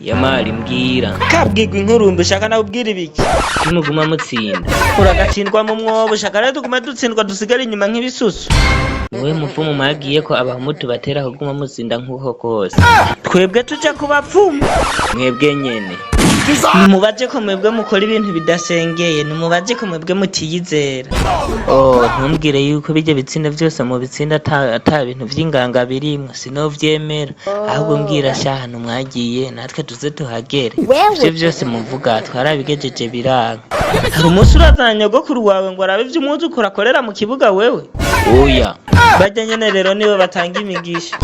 Yamari mbwira. Kabwirwa inkurumbi, ushaka nawe ubwira ibiki? Nimuguma mutsinda. Uragatsindwa mu mwobo, ushaka rero tugume dutsindwa dusigare inyuma nk'ibisusu? Niwe mupfumu mwagiye ko abahumu tubatera kuguma mutsinda nk'uko kose. Twebwe tuja ku bapfumu? Mwebwe nyene. Nimubaje ko mwebwe mukora ibintu bidasengeye, nimubaje ko mwebwe mutiyizera. Oh, ntumbwire yuko bijya bitsinda vyose mu bitsinda ata bintu vy'inganga birimwo, sinovyemera. Ahubwo mbwira sha ahantu mwagiye natwe tuze tuhagere. Ivyo vyose muvuga twarabigejeje biranga. Hari umunsi urazana nyogokuru wawe ngo arabe ivyo umwuzukuru akorera mu kibuga wewe? Oya. Barya nyene rero nibo batanga imigisha.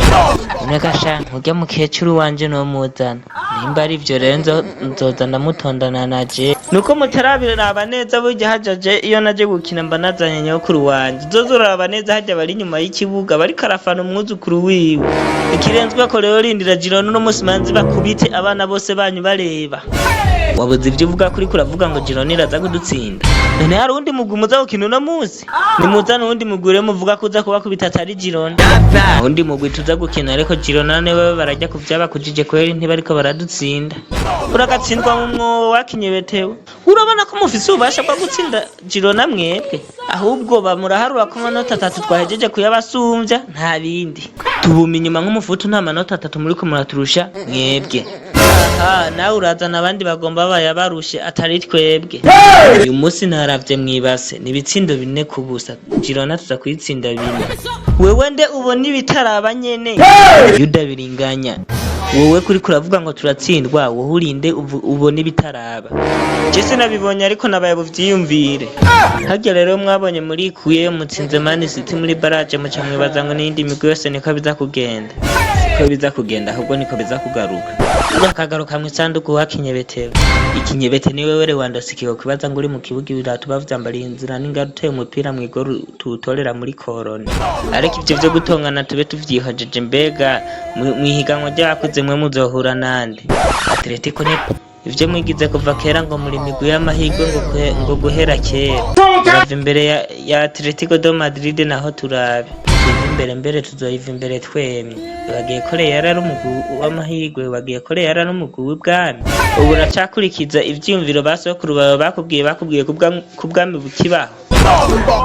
None gasha nturya mukecuru wanje nomuzana? Nimba ari ivyo rero nzoza ndamutondana naje. Nuko mutarabiraba neza, burya hajaje iyo naje gukina mba nazanye nyokuru wanje. Uzoza uraraba neza harya bari inyuma y'ikibuga bariko arafana umwuzukuru wiwe. Ikirenzweko rero, rindira Girona uno musi manzi bakubite abana bose banyu bareba. Wabuze ivyo uvuga kuri kuravuga ngo Girona iraza kudutsinda. None hari uwundi mugwi muza gukina uno musi? Nimuzane uwundi mugwi rero muvuga ko uza kubakubita atari Girona. Uwundi mugwi tuza gukina, ariko Girona niwe barajya kuvyabakujije kweri, ntibariko baradutsinda. Uragatsindwa mu mwobo wakinyebetewe. Urabona ko mufise ububasha bwo gutsinda Girona mwebwe? Ahubwo bamuraharura ko amanota atatu twahejeje kuyabasumvya, nta bindi. Tubuma inyuma nk'umufutu, nta manota atatu muriko muraturusha mwebwe. Aha nawe urazana abandi bagomba bayabarushe atari twebwe. Uyu munsi ntaravye mwibase, ni ibitsindo 4-0. Girona tuza kuyitsinda 4. Wewe nde ubona ibitaraba nyene? Yuda biringanya. Wowe kuri kuravuga ngo turatsindwa, wowe urinde ubona ibitaraba? Je sinabibonye ariko nabaye buvyiyumvire. Harya rero mwabonye murikuye mutsinze Man City muri barrage, muca mwibaza ngo n'iyindi migwi yose niko biza kugenda. Siko biza kugenda, ahubwo niko biza kugaruka. Urakagaruka mw'isanduku wakinyebetero. Ikinyebete ni wewe Lewandowski, kwibaza ngo uri mu kibuga ibirato bavyambariye inzira n'ingaru, uteye umupira mw'igoro tuwutorera muri korone. Ariko ivyo vyo gutongana tube tuvyihojeje. Mbega mw'ihiganwa ry'abakuze mwe muzohura nande? Atletico ni ivyo mwigize kuva kera ngo muri migwi y'amahirwe ngo guhera kera. Murava imbere ya Atletico de Madrid naho turabe. Tuva imbere mbere tuzoyiva imbere twemye. Bagiye ko Real ari umugwi w'amahirwe, bagiye ko Real ari umugwi w'ibwami. Ubu uracakurikiza ivyiyumviro ba sokuru bawe bakubwiye ku bwami bukibaho.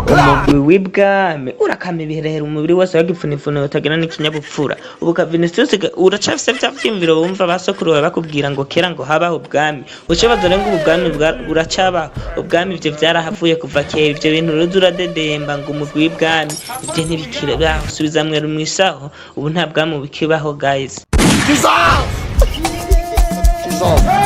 Umugwi w'ibwami urakama ibiherehera umubiri wose wagipfunipfuni utagira n'ikinyabupfura. Ubu ka Vinicius uracafise vya vyiyumviro wumva ba sokuru bawe bakubwira ngo kera ngo habaho ubwami. Ucibaza rero ngo ubu bwami buracabaho? Ubwami ivyo vyarahavuye kuva kera. Ivyo bintu rero uradedemba ngo umugwi w'ibwami, ivyo ntibikira. Subiza mweru mw'isaho, ubu nta bwami bukibaho guys. Jesus! Jesus!